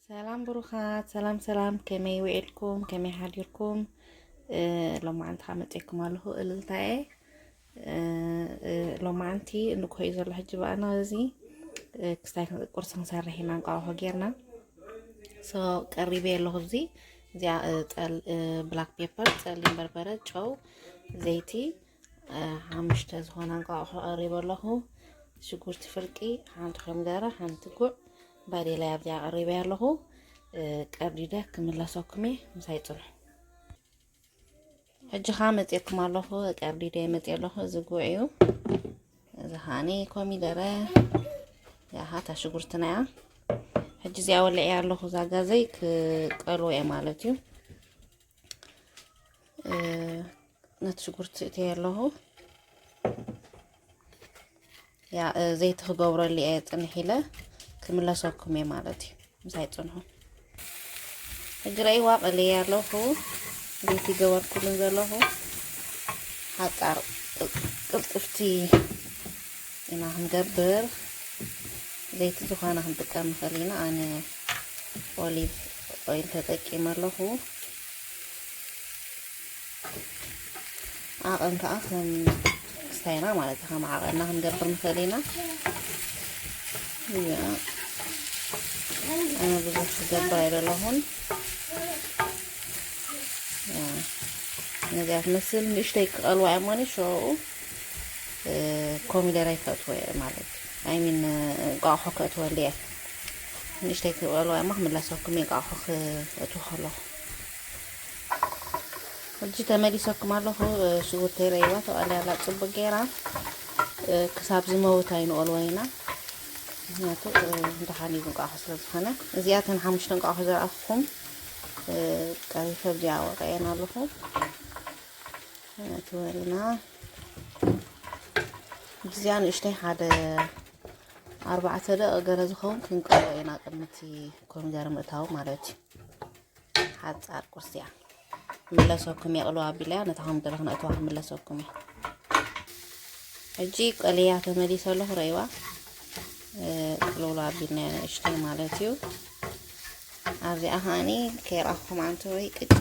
ሰላም ብሩኻት፣ ሰላም ሰላም፣ ከመይ ውዒልኩም? ከመይ ሓዲርኩም? እ፣ ሎማዓንቲ ከዓ መፅኤኩም ኣለኹ እልልታየ። እ፣ እ፣ ሎማዓንቲ እንኮ እዩ ዘሎ ሕጂ ብኣና እዚ፣ እ፣ ክስታይ ቁርሲ ክንሰርሕ ኢና እንቋቑሖ ጌርና። ሶ ቀሪበ ኣለኹ። እዚ እዚኣ፣ እ፣ ፀል-፣ እ፣ ብላክ ፔፐር፣ ፀሊም በርበረ፣ ጨው፣ ዘይቲ፣ እ፣ ሓሙሽተ ዝኾና እንቋቑሖ ቀሪበ ኣለኹ። ሽጉርቲ ፍርቂ፣ ሓንቲ ኮሚደረ፣ ሓንቲ ጉዕ፣ ባዴላ ኣብዚኣ ቀሪበ ኣለኹ። እ፣ ቀርዲደ ክምለሰኩም እየ፣ ምሳይ ፅንሑ። ሕጂ ኸዓ መፅኤኩም ኣለኹ፣ ቀርዲደ መፅእ ኣለኹ። እዚ ጉዕ እዩ። እዚ ኸዓኒ ኮሚደረ፣ ያሃ፣ እታ ሽጉርትና እያ። ሕጂ እዚኣ ወልዐ ኣለኹ፣ እዛ ጋዘይ ክቀልዎ እየ ማለት እዩ። እ፣ ነቲ ሽጉርቲ እትየ ኣለኹ። ያ፣ እ፣ ዘይቲ ክገብረሉ እየ ጽንሕ ኢለ ክምለሰኩም እየ ማለት እዩ። ምሳይ ጽንሑ። ሕጂ ረእይዋ ቀልየ ኣለኹ። ዘይቲ ገበርኩሉን ዘለኹ። ሓጻር ቅልጥፍቲ ኢና ክንገብር። ዘይቲ ዝኾነ ክንጥቀም ንኽእል ኢና። ኣነ ኦሊቭ ኦይል ተጠቂመ ኣለኹ። ዓቐን ከዓ ከም ክስታይና ማለት እዩ፣ ከም ዓቐንና ክንገብር ንኽእል ኢና። እዚኣ ኣነ ብዙሕ ክገብር ኣይደለኹን። ያ፣ ነዚኣ ትመስል ንእሽተይ ክቐልዋ እያ እሞኒ፣ ሽዑ፣ እ፣ ኮሚደረ ከእትዎ እየ ማለት እዩ። ኣይ ሚን፣ እንቋቑሖ ከእትወሉ እየ። ንእሽተይ ክቐልዋ እያ እሞ ክምለሰኩም እየ፣ እንቋቑሖ ክእትዎ ከለኹ። ሕጂ ተመሊሰኩም ኣለኹ። እ፣ ሽጉርተይ ረይዋ ተቐልያ ኣላ ጽቡቕ ገይራ። እ፣ ክሳብ ዝመውት ኣይንቐልዎን ኢና። ምኽንያቱ፣ እ፣ ደሓን እዩ ዝንቋቑሖ ስለ ዝኾነ። እዚኣተን ሓሙሽተ እንቋቑሖ ዘርኣኹኹም፣ እ፣ ቀሪፈ ኣብዚኣ ወቒዐን ኣለኹ። ትበልና። እዚኣ ንእሽተይ ሓደ ኣርባዕተ ደቂቕ ገለ ዝኸውን ክንቀልዎ ኢና ቅድሚ እቲ ኮሚደረ ምእታው ማለት እዩ። ሓጻር ቁርሲ እያ። ክምለሰኩም እየ፣ ቅልው ኣቢለያ፣ ነታ ኮሚደረ ክነእትዋ ክምለሰኩም እየ። ሕጂ ቀልያ ተመሊሰ ኣለኹ፣ ረእይዋ። እ፣ ቅልውላ ኣቢልናያ ንእሽተይ ማለት እዩ። ኣብዚኣ ከዓኒ ከይረኣኹኹም ኣንተ ወይ ቅጫ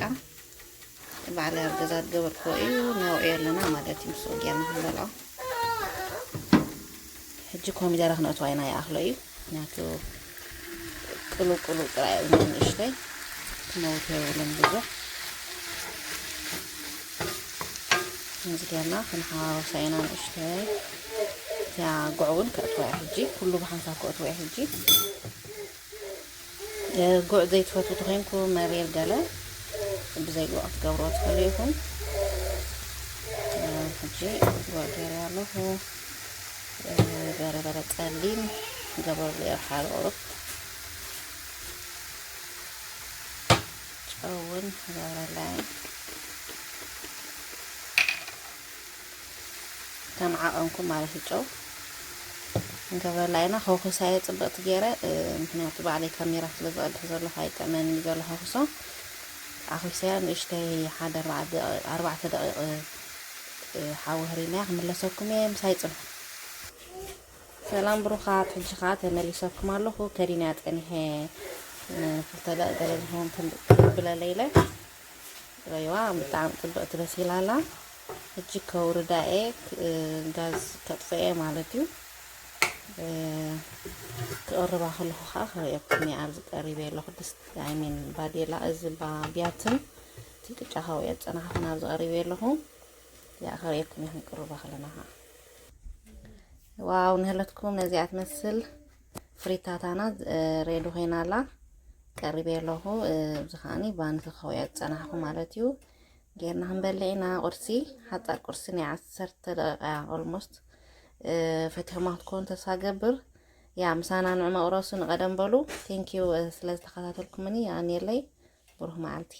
ባዕለይ ኣብ ገዛ ዝገበርክዎ እዩ፣ ነውዕዮ ኣለና ማለት እዩ። ምስ ጌርና ክንበልዖ። ሕጂ ኮሚደረ ክነእትዋ ኢና፣ ይኣኽሎ እዩ። ምክንያቱ ቅሉው ቅሉው ጥራይ እዩ፣ ንእሽተይ ክመውት የብሉን ብዙሕ። እዚ ጌርና ክንሓዋወሳ ኢና ንእሽተይ። እቲኣ ጉዕ እውን ከእትዋ እያ ሕጂ፣ ኩሉ ብሓንሳብ ከእትዎ እያ ሕጂ። እ፣ ጉዕ ዘይትፈትዉ ተኾይንኩም መሪር ገለ ብዘይ ጉዕ ክትገብርዎ ትኽእሉ ኢኹም። እ፣ ሕጂ ጉዕ ገይረ ኣለኹ። እ፣ በርበረ ጸሊም ገበርሉ እየ ሓደ ቁሩብ። ጨው እውን ገበረላ እየ። ከም ዓቐንኩም ማለት እዩ። ጨው ንገበረላ ኢና። ከውክሳየ ጽብቕቲ ገይረ፣ እ፣ ምኽንያቱ ባዕለይ ካሜራ ስለ ዝቐድሕ ዘለኹ ኣይጥዕመንን እዩ ዘሎ ከውክሶ። ኣኹስያ ንእሽተይ ሓደ ኣርባዕተ ደቂ-፣ ኣርባዕተ ደቂቕ፣ እ፣ ሓዊ ህሪናያ ክምለሰኩም እየ፣ ምሳይ ጽንሑ። ሰላም ብሩኻት፣ ሕጂ ኸዓ ተመሊሰኩም ኣለኹ። ከዲነያ ጸኒሐ ንክልተ ደቂቕ ገለ ዝኸውን ክም-፣ ክብለለይ ኢለ። ረይዋ ብጣዕሚ ጽብቕቲ በሲላ ኣላ። ሕጂ ከውርዳ እየ፣ ክ-፣ ጋዝ ከጥፍእ እየ ማለት እዩ። እ፣ ክቕርባ ከለኹ ኸዓ ክርእየኩም እየ። ኣብዚ ቀሪበ ኣለኹ። ድስቲ፣ ኣይ ሚን፣ ባዴላ፣ እዚ ባ-፣ ቢያትን እቲ ቅጫ ከውየ ዝጸናሕኩ ናብዚ ቀሪበ ኣለኹ። እዚኣ ክርእየኩም እየ ክንቅርባ ከለና ኸዓ። ዋው፣ ንህለትኩም ነዚኣ ትመስል ፍሪታታና፣ እ፣ ሬዲ ኮይና ኣላ። ቀሪበ ኣለኹ። እ፣ እዚ ከዓኒ ባኒ ክኸውያ ዝጸናሕኩ ማለት እዩ። ጌርና ክንበልዕ ኢና ቁርሲ። ሓጻር ቁርሲ ናይ ዓሰርተ ደቂቃ እያ ኦልሞስት። እ፣ ፈቲኹማ ክትኮኑ ተስፋ ገብር። ያ፣ ምሳና ንዕመቕ ረሱ ንቐደም በሉ። ቴንኪዩ፣ እ፣ ስለ ዝተኸታተልኩምኒ። የቐንየለይ። ብሩኽ መዓልቲ።